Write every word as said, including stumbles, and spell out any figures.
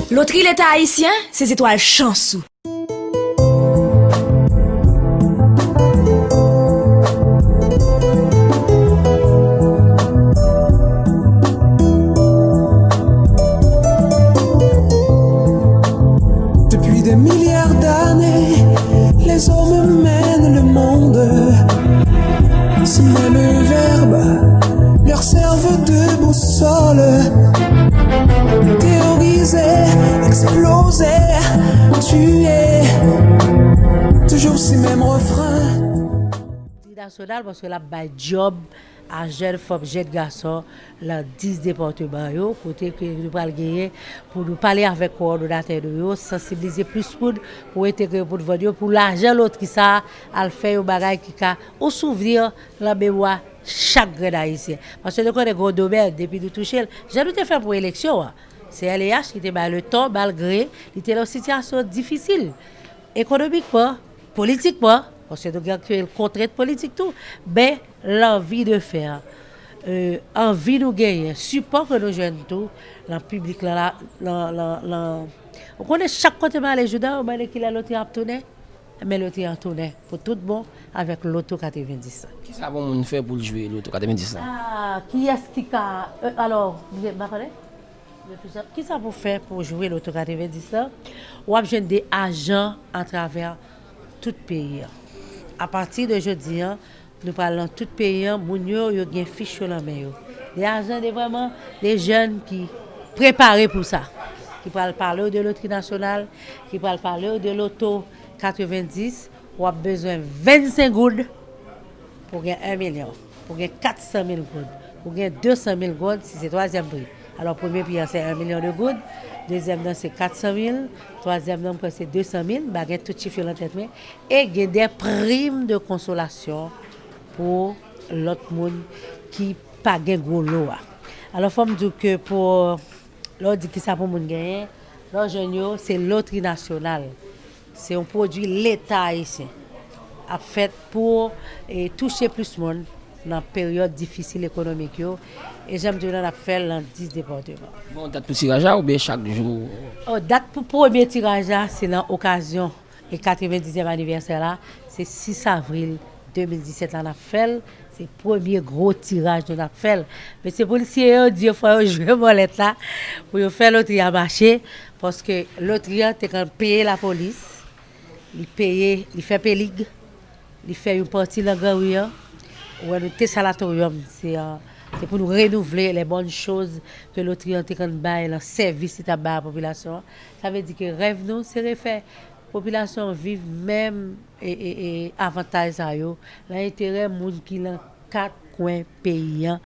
Lotri Leta Ayisyen, se zetwal chans ou. Depuis des milliards d'années, les hommes mènent le monde. Ce même verbe leur servent de boussole. Théoriser, exploser, tuer. Toujours ces mêmes refrains. Nasyonal paske l ap bay djòb a jèn fanm, jèn gason nan dis depatman yo, kote ke nou pral genyen pou nou pale avèk kowòdonatè nou yo, sansibilize plis moun pou entegre yo pou n vann yo, pou lajan lotri sa a al fè yon bagay ki ka yon souvni nan memwa chak grenn Ayisyen. Paske nou konnen gen yon domèn, depi nou touche l, jan nou te fè pou eleksyon an, se L E H ki te bay le ton, malgre li te nan yon sitiyasyon difisil ekonomikman, politikman, paske nou gen anpil kontrent politik tou, men lanvi de fè, anvi nou genyen, sipò ke nou jwenn tou nan piblik lan, nan, nan, nan, ou konnen chak kote m ale jouda, yo mande kilè lotri an ap tounen, men lotri an tounen pou tout bon avèk loto katrevenndis lan. Kisa pou moun fè pou l jwe loto katrevenndis lan? Ah, kiyès ki ka, euh, alò, m pa konnen. Kisa pou fè pou jwe loto katrevenndis lan? W ap jwenn de ajan atravè tout peyi an. Apati de jodi an, nou pral nan tout peyi an, moun yo, yo gen fich yo nan men yo. De ajan, de vrèman, de jèn ki prepare pou sa, ki pral pale w de lotri nasyonal, ki pral pale w de loto katrevenndis, w ap bezwen vennsenk goud pou gen en milyon, pou gen kat san mil goud, pou gen de san mil goud si se twazyèm pri. Alò, premye pri an se en milyon de goud, dezyèm nan se kat san mil, twazyèm nan m kwè se de san mil, m pa gen tout chif yo nan tèt mwen, e gen de prim de konsolasyon pou lòt moun ki pa gen gwo lo a. Alò, fò m di w ke pou, lè w di kisa pou moun genyen, lè w jwenn yo, se lotri nasyonal. Se yon pwodui Leta ayisyen ap fèt pou e, touche plis moun nan peryòd difisil ekonomik yo. E jan m di w la, n ap fè l nan dis depatman. Gen yon dat pou tiraj la oubyen chak jou? O, dat pou premye tiraj la, se nan okazyon e katrevendizyèm anivèsè la, se sis avril de mil disèt la n ap fè l. Se premye gwo tiraj nou t ap fè l. Mesye polisye yo di yo fò yo jwe bòlèt la pou yo fè lotri a mache, paske lotri an te konn peye lapolis, li peye, li fè pelig, li fè yon pati nan Granri an. Ou wè nou te Sanatoriyòm, se, se pou nou renouvle les bonnes choses ke lotri an te konn bay nan sèvis li t ap bay a popilasyon an. Sa vle di ke rèv nou se refè popilasyon an viv menm e, e, e avantaj sa yo nan enterè moun ki nan kat kwen peyi an.